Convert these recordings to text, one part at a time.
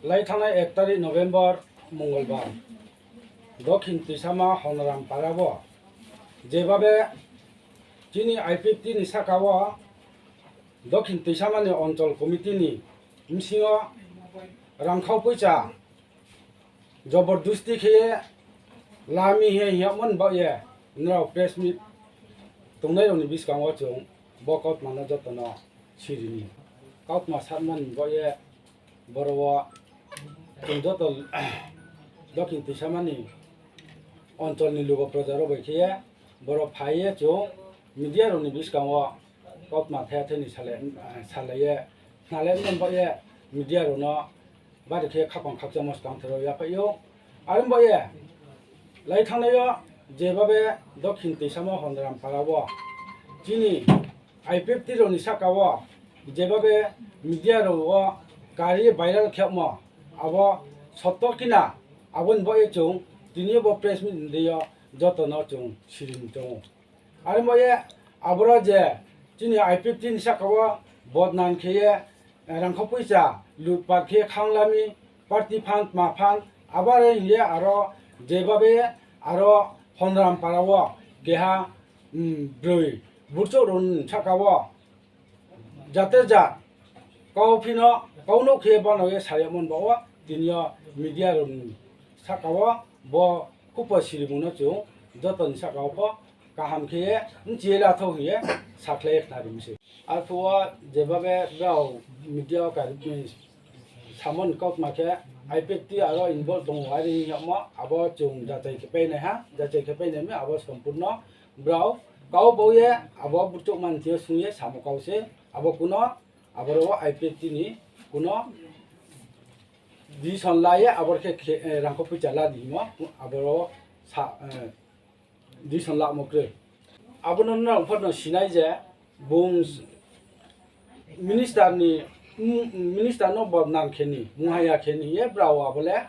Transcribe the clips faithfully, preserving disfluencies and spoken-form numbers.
Lai thangnai ek tarik November, Mongolbar, Dokhin Tisama Honoram Parao jebabe chini I P F T ni sakao Dokhin Tisama ni Onchol Committee ni bisingo rangkhao poicha jobordusti khe lami he hiyamani bagwi norok press meet tongnairokni bwskango chwng bo kautmano jotono sirini kautma sakmani bagwi borok chwng joto Dokhin Tisamani oncholni lugo projarok bai khe borok phaiwi chwng media rokni bwskango kautma thaya thani salai, salaiwi, khnalai mani bagwi media rokno bari khe khapang khakchangma swkang thero yaphaio. Aroni bagwi lai thangnaio jebabe Dokhin Tisama Honoram Parao chini I P F T rokni sakao jebabe media rogo kari viral khemo abo sotto kina aboni bagwi chwng tini bo press meet rio jotono chwng sirini tongo. Aroni bagwi aboro je chini I P F T ni sakao bodnam kheye, eh, rangkhao poicha lutpat khe khanglami party phan tma phan abare hiye aro jebabe aro Honram Parao keha, mm, bwrwi burchok rokni sakao jate ja kau phino kau nuk khe bano ye sayamon bao tiniyo media rokni sakao bo khupho sirimungno chwng jotoni sakao pho kaham khe ye nchiye lathok hiye sakhlai khna rimse. Arphuo jebabe brao media o kari samon kautma khe I P F T aro involve tongo ari hingmo abo chwng jachai khe painai ha, jachai khe painai mi abo sompurno brao kau bauye abo burchuk manthio sungye samo kause abo kuno aboro I P F T ni kuno decision laye abor khe khe, eh, rangkho puicha la di himo aboro sa, eh, decision lamo kwrwi. Abono norok phano sinai je bung s-, minister ni, mm, minister no bodnam kheni, muhaya kheni ye brao abole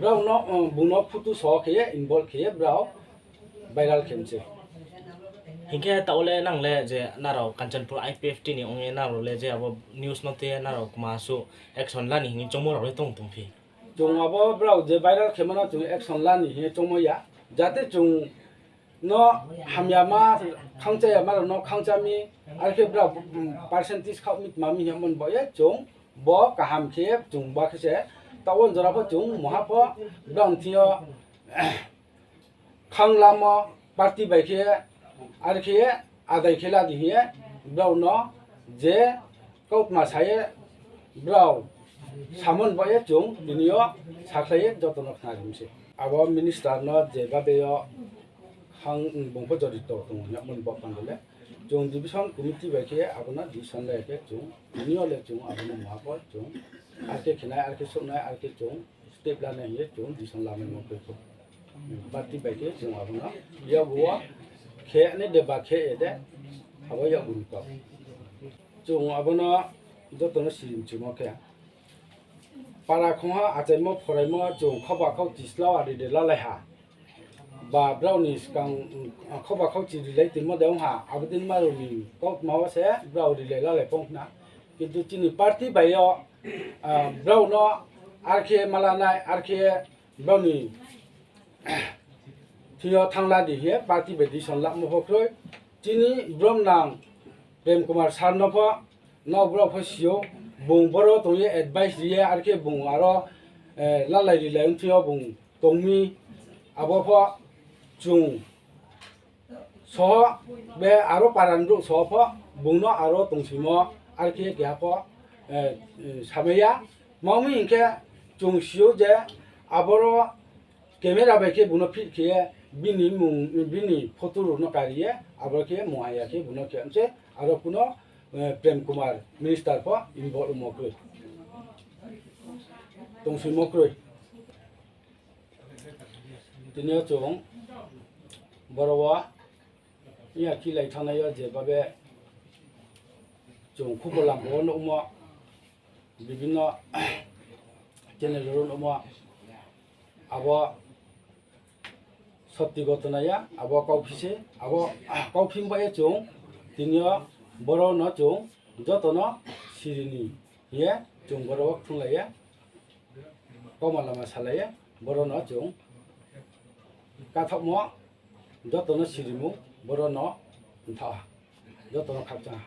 brao no, um, bung no photo so khe ye involve khe ye brao viral khe mse. Hinkhe taole nang le je narok Kanchanpur I P F T ni ongye narok le je abo news no twiye narok masu action lani hinwi chongmo rok le tong tong phi. Chwng abo brao je viral khe mano chwng action lani hinwi chongmo ya. Jate chwng no hamya ma khangchaya ma rok no khangchami, arkhe brao, mm, percentage khao mi tma mi hwnmani bo ye chwng bo kaham khe chwng ba khe se tao jora pho chwng moha pho brao thio khanglamo party bai khe, arkhe adai khe ladi hiye brao no je kautma saye brao samon baye chwng tiniyo sakhlaiye jotono khna rimse. Abo minister no je babeyo khang bungpho jori to tongo hwnmani bo pandole chwng division committee bai khe abono decision lai khe chwng tiniyo le chwng abono moha pho chwng arkhe khenai, arkhe suknai, arkhe chwng step lana hiye chwng decision lama nokphaikho. Party bai khe chwng abono yaguo khe ne de ba khe ede abo yagu rwkha. Chwng abono jotono sirim chwngmo khe para khongha achaimo phoraimo chwng khoba khao chislao ari de lalaiha. Ba brao ni swkang, mm, khoba khao chiri lai tongmo de wngha, abo din ma rao ni kok ma o se brao ri lai la lai pong khna. Kintu chini party bai o, ah, brao no arkhe ma lanai, arkhe brao ni thio thang la di hiye party bai decision lamo pho kroi. Chini brom nang Prem Kumar sir no pho, no bro pho sio, bung boro tongye advice riye, arkhe bung aro, eh, lalai rilai wngthio bung tongmi, abo pho chwng soho be aro paran bro soho pho bungno aro tongsimo, arkhe keha pho, eh, eh, samaya. Mami hinkhe chwng sio je aboro camera bai khe bono fit khe bini mung, bini photo rokno kariye, abo khe muhaya khe bono khe amse aro kuno, eh, Prem Kumar minister pho involve omo kwrwi. Tongsuimo kwrwi. Tini o chwng boro o iya kilai thangnaio je babe chwng khubor lamao nukmo. Bibinno channel rok nukmo abo sopti gotona ya, abo kauphi se, abo kauphi bai chwng tini o boro no chwng joto no sirini ye chwng boro o thunglai ya. koma lama salaiya, borokno chwng kathokmo jotono sirimu, borokno ntha, jotono khakchang.